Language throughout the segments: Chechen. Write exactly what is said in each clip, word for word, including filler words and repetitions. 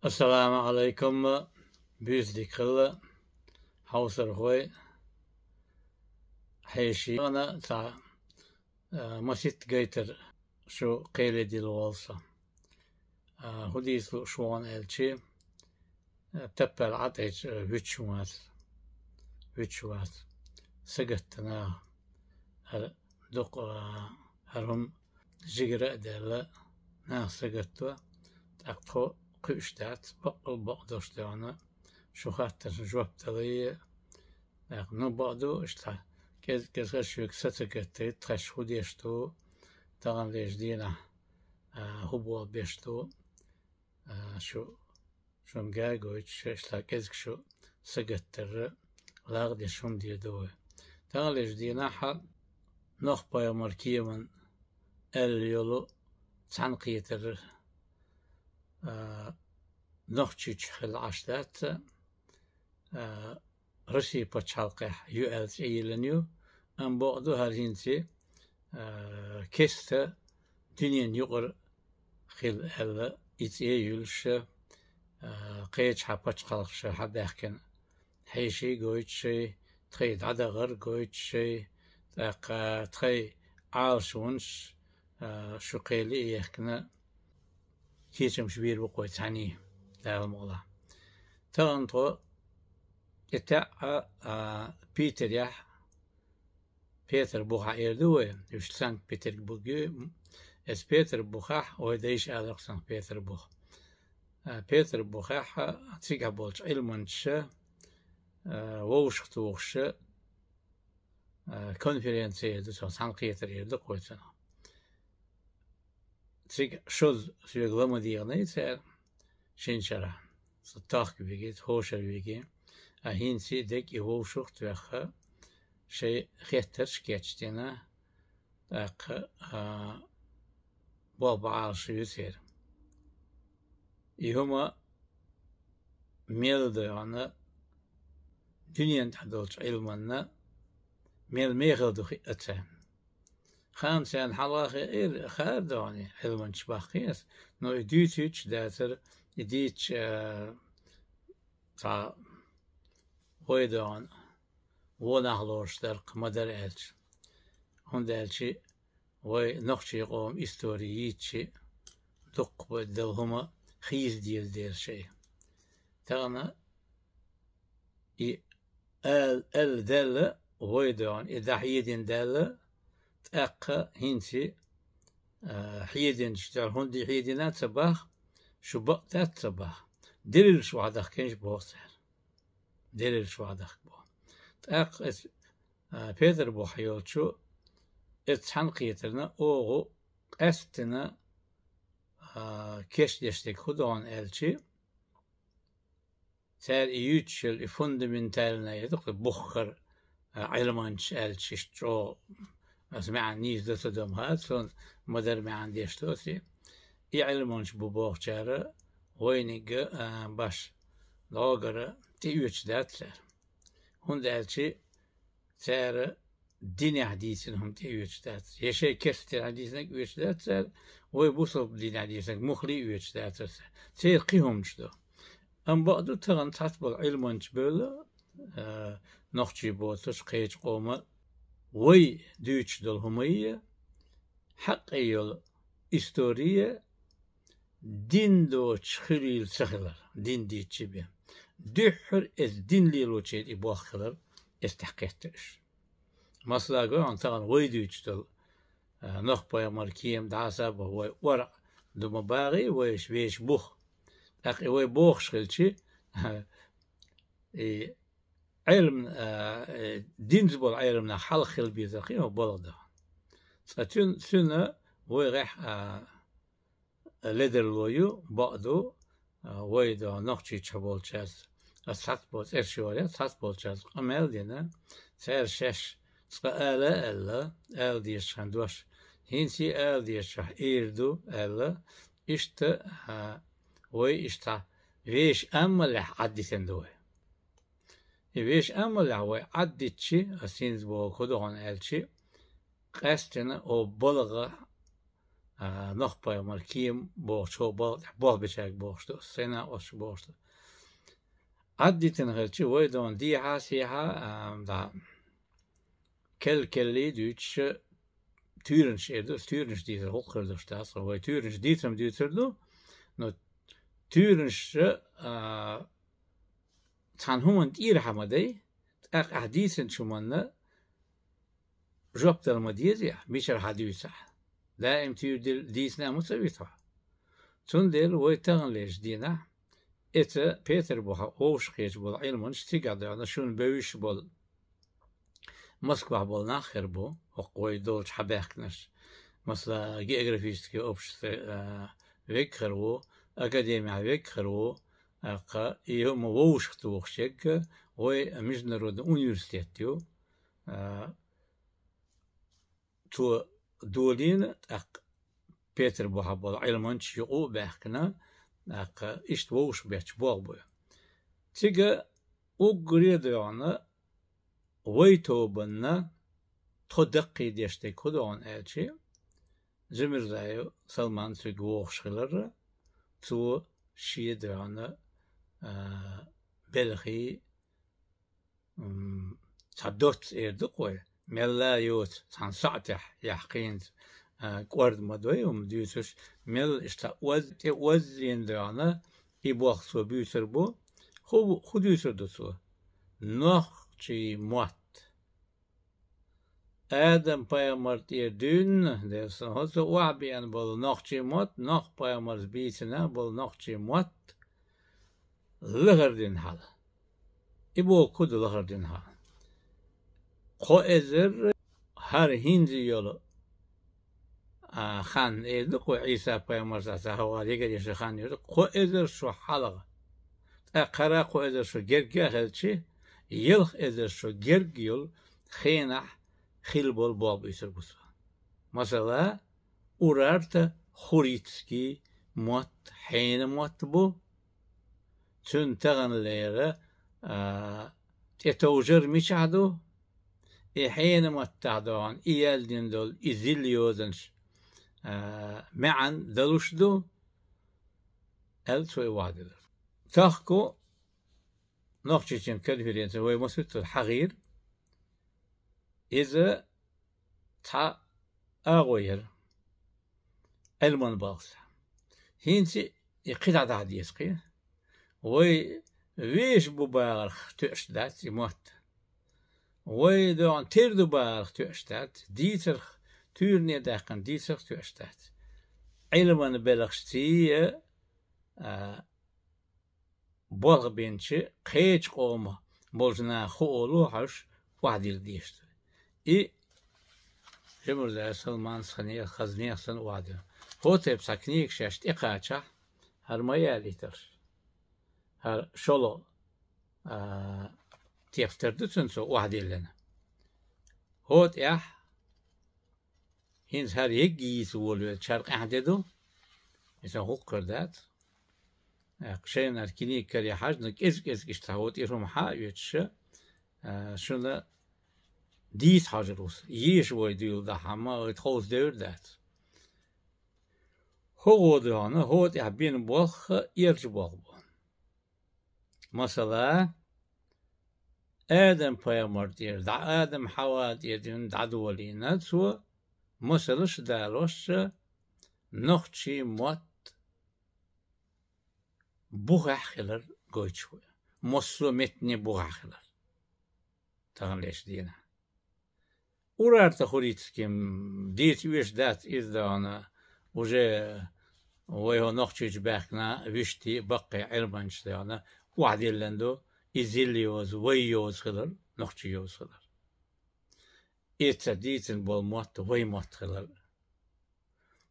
Ассаламу Ӏалайкум, буьйса дика хуьлда, хьовсархой, хьеший. Ана цхьа, а, масийтта гайтар шу кхеле дилла волу со. А, хӀун дийца лууш ву аьлча, а, таппар Ӏа тӀе, а, вуьтуш вац. Вуьтуш вац. Сагатта наха. ХӀара дукха, а, хӀара хӀума жигара а даьлла, наха сагатдо, тӀаккха тхо кхуьуш дац, бакъ-, бакъдолуш догӀна, шун хаттаршна жоп далий, тӀаккха, ну, бакъду, иштта кӀез-, кӀезга шуьга са ца гатдайта, тхаьш хӀун деш ду, таханлерчу дийнахь, а, хӀун болх беш ду, а, шу, шуна га а гойтуш, иштта кӀезга шу сагатдарра, лагӀдеш хӀума дийр ду вай. Таханлерчу дийнахь Нохь-пайхамар кеман аьлла йолу цхьаьнакхетар, а, Нохчийчохь хилла Ӏаш дац, а, Россин пачхьалкхехь ю аьлла цӀе йиллина ю, амма бакъду хӀара хӀинца, а, кеста дуьненан юкъара хилла аьлла, и цӀе а юьллуш, а, кхечахьа пачхьалкхаша хьабаьхкина хьеший гойтуш, тхайн дӀадахар гойтуш, тӀаккха тхайн Ӏалашонаш, а, шу кхеле а ехкина, кечамаш бийр бу-кх вай цхьаьний, Дала мукъ лахь. Тахана тхо тӀетаьӀӀа, а, Питерехь, Петарбухехь эр ду вай, уьш Санкт-Петербург ю. Эс Петарбухехь, вай дайша аларх санна Петарбух. А, Петарбухехь цигахь болчу Ӏилманчаша, а, вовшах тухуша, а, конференция эр ду цунах, цхьаьнакхетар эр ду-кх вай цунах. Цига шозза соьга ла ма дехнай цара, шина шарахь, цкъа тохка виги, хӀошара виги, а хӀинца дерг и вовшах а тоьхна, шайн хеттарш а кечдина, тӀаккха, а, болх бан Ӏалашо ю церан. И хӀума мел дойгӀна дуьнен тӀехь долчу Ӏилманна мел мехала ду хиъна царна. Хаамца хьалха хиира, хаар догӀу, Ӏилманчаш баккхий ас, но и дуьйцуьйтуш а дацара, и дийцича, а, цхьа вай догӀу, вон нах лоруш дара-кх, ма-дарра аьлча. ХӀунда аьлча вай нохчийн къоман истори йийцича, дуккха баддал хӀума хийзаделла дера шайн. Тахана и ал-, аьлла даьлла вай догӀу, и дӀахьедина даьлла, тӀаккха хӀинца, а, хьединчу дуьхьа, хӀунда хьедина ца боху, шу бакъ дац ца боху. Делилш охьадахкийша боху цара. Делилш охьадахка боху. ТӀаккха эс, а, Петарбухехь йолчу эцу цхьаьнакхетарна оха къаьсттина, а, кечдеш дерг хӀун догӀу аьлча, цара и юьйцуш йолу и фундаментальная, и дукха буххара, а, Ӏилманчаш аьлча, иштта чӀогӀа аса маьӀна нийса до ца до ма хаьа, цунна ма-дарра маьӀна деш доций. И Ӏилманчаш бу бохучара вайниг а, а, баш дӀогара тӀеоьцуш дац цара. ХӀунда аьлча цара динехь дийцина хӀума тӀеоьцуш дац. Я шайн кестта динехь дийцинарг оьцуш дац цара, вай бусалба динехь дийцинарг муххале а оьцуш дацара цара. Церан кхин хӀуманаш ду. Амма бакъду, тахана цхьацца болу Ӏилманчаш бевлла, а, нохчий боцуш, кхечу къоман, вай дуьйцуш долу хӀумаий, хьакъе йолу историй, дин доцуш хуьлийла ца хилар, дин дийцича бен. Дуьххьара эцу дин лелочеран и болх хилар, эцу тӀехь кхетта уьш. Масала, гой хьуна, тахана вай дуьйцуш долу, а, Нохь-пайхамар кема дӀаса а баха, вай орхьа ду ма багӀий, вайша вешан бух. ТӀаккха и вай бохуш хилча, и Ӏилма, а, э, динца болу Ӏилманах хьалха хила безар кхин а балха дан. Цкъа цуьн-, цуьнан вайгахь, а, ледарло ю, бакъду, а, вай догӀу Нохчийчохь болчаьрца, ас цхьацца болу цӀераш йора, цхьацца болчаьрца къамел а дина, цара шаьш цкъа ала а аьлла, ала дезачу хенахь дош, хӀинца а ала дезачохь эр ду аьлла, иштта, а, вай иштта вешан амалехь Ӏаддитина ду вай. И вешан амалехь вай Ӏаддитчи, ас хӀинца бохург хӀун ду хьуна аьлчи, къаьсттина оха балха а, Нох-пайхамар кема бохучу хӀокху балха тӀехь болх бечаьрга бохуш ду, сайна оццуш бохуш ду. Ӏаддитина хилча, вай дона дехьа-сехьа, а, дӀа кел-келлий дуьйцуш, туьйранаш эр ду, туьйранаш дийцар хӀокху хир долуш дац, вай туьйранаш дийцар-м дуьйцур ду, но туьйранаш, а, цхьана хӀуманна тӀера хьан ма дай, тӀаккха ахь дийцинчу хӀуманна жоп дала ма деза ахь, мичара хьан дуьйцахь. Даим туьйра дил-, дийцина а ма ца вита хьо. Цундела вай таханлерчу дийнахь, эца Петар-бухахь вовшахкхеташ болу Ӏилманчаш цигахь доьгӀна шуна бевзаш болу Москвахь болу нах хир бу, хӀокху вай долчу хьан баьхкинарш. Масала, географический обществе, а, вег хир ву, академехь вег хир ву, тӀаккха и хӀума вовшахтухуш ерг вай международный университет ю. А, цо долийна, тӀаккха Петар-бухахь болу Ӏилманчаш юкъа а баьхкина, тӀаккха иштта вовшахбетташ болх бу. Цига уггаре а доьгӀна вай тобанна тхо даккхийдеш дерг хӀун ду хьуна аьлча, Жамирзаев Салман цуьнга вогӀуш хиларра, цо шен доьгӀна, а, белхий, м, цхьа доцца эр ду-кх вай, мелла а йоцу цхьана сахьтехь яхь кхийна, а, кӀорда ма дой хӀума дуьйцуш, мелла иштта оз-, тӀе оззийна доьгӀна, и болх цо буьйцур бу. ХӀу-, хӀун дуьйцур ду цо? Нохчийн мотт. Адам-пайхамар тӀера дуьйна, Делан салам хуьлда цунна, охьабеана болу нохчийн мотт, Нох-пайхамарца бийцина болу нохчийн мотт лахара дина хьала. И бохург хӀун ду лахара дина хьала? Кхо эзар хӀара хӀинца йолу, а, хан, эр ду-кх вай, Ӏийса-пайхамарца цхьа хьавар егар еш хан ю, кхо эзар шо хьалха. ТӀаккха хӀара кхо эзар шо герга а хилча, ялх эзар шо герга йолу хенахь хилла болу болх буьйцур бу цо. Масала, урарту-хурритский мотт хьенан мотт бу, цуьнан таханлера, а, тӀетовжар мичахь ду, и хьенан маттахь доьгӀна, и яздина долу, и зилла йозанаш, а, маьӀна далуш ду, аьлла цо и охьадиллира. Тахка Нохчийчоьнан конференци вай маситтаза хьахийра. Иза цхьа агӀо яра, Ӏилман балхахь. ХӀинца и кхидӀа дӀахьа деза кхин. Вай вешан бу бахарх тоьаш дац и мотт. Вай доьгӀна тера ду бахарх тоьаш дац, дийцарх, туьйране даьккхина дийцарх тоьаш дац. Ӏилман белхашций, а, болх бинчу кхечу къомах болчу наха хӀун олу хьожуш охьадилла дезаш ду. И Жамирзаев Салманца хазне-, хазнех санна охьадиллина. ХӀокху тайпа цхьа книга шаьш тӀекхачахь, хӀара ма ялийтарш. ХӀара шолгӀа, а, тептар ду цуьнан цо охьадиллина. ХӀокху тӀехь ХӀинца хӀара егга йийца волавеллачара къаьхьа де ду, иза гӀуллакх хир дац. ТӀаккха шайна хӀара книга каре хьажна, кӀезиг-кӀезиг иштта хьо тӀера хӀума хьа а оьцуш, а, шуна дийца хьожур ву со. Еша вай дуьйладахь хӀума, вай тховса девр дац. ХӀокхо доьгӀна, хӀокху тӀехь бина болх эрча болх бу. Масала, Адам-пайхамар тӀера дӀа, Адам-Хьава тӀера дуьйна дӀадолийна цо, масалаш а далош, нохчийн мотт бухахь хилар гойтуш ву. Массо а меттане бухахь хилар. Таханлерчу дийнахь. Урарту-хурритский-м дийца оьшуш дац иза, доьгӀна, уже вай хӀо Нохчийчу баьхкина вуьшта баккхий Ӏилманчаш, доьгӀна, охьадиллина ду, и зилла йоза, вай йоза хилар, нохчийн йоза хилар. Иза ца дийцина болу мотт вай мотт хилар.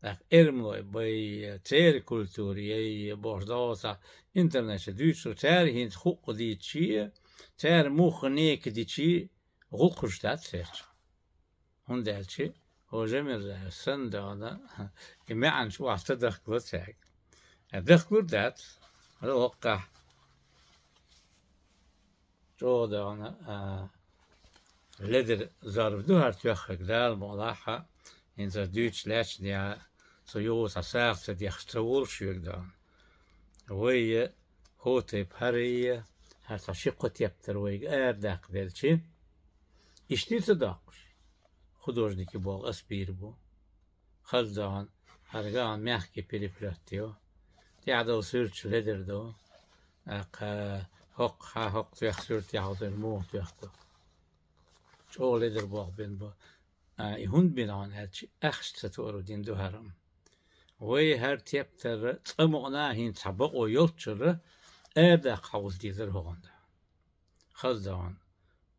ТӀаккха эрмалой бай, церан культура яй бохуш догӀу цхьа интернетчу дуьйцуш, цара хӀинца хӀуъа дийцчий, цара муха некадичий, гӀуллакх хуьлуш дац церчу. ХӀунда аьлча хӀо Жамирзаев санна, доьгӀна, и маьӀнаш охьа ца дахкало цаьрга. Э, дахкалур дац, хӀара воккхахь чӀогӀа, доьгӀна, а, ледара зорба ду хӀара тоьхнарг, Дала мукъ лахь, хӀинца дуьйцуш лаьтташ дехьа, Со юха цхьа сагӀа ца дехаш ца волуш вега даьнна. Вай хӀотайпа хӀара, хӀара цхьа ши-кхо тептар вайга арадаккха делчи, иштта ца доккхуш. Художники болу ас бийр бу. Хаза даьнна, хӀара гаьна мягкий переплёт ю. ТӀехьадала суьрташ ледара ду. ТӀаккха хӀокху хьан хӀокху тӀехь суьртехь хьалдина муха тоьхна ду. ЧӀогӀа ледара болх бина бу. А, и хӀунда бина аьлча, ахча ца тоъар дина ду хӀара. Вай хӀара тептар цкъа мукъана а хӀинца цхьа бакъо йолччуьра арадаккха хьовза дезара хӀокхунна. Хаза даьнна,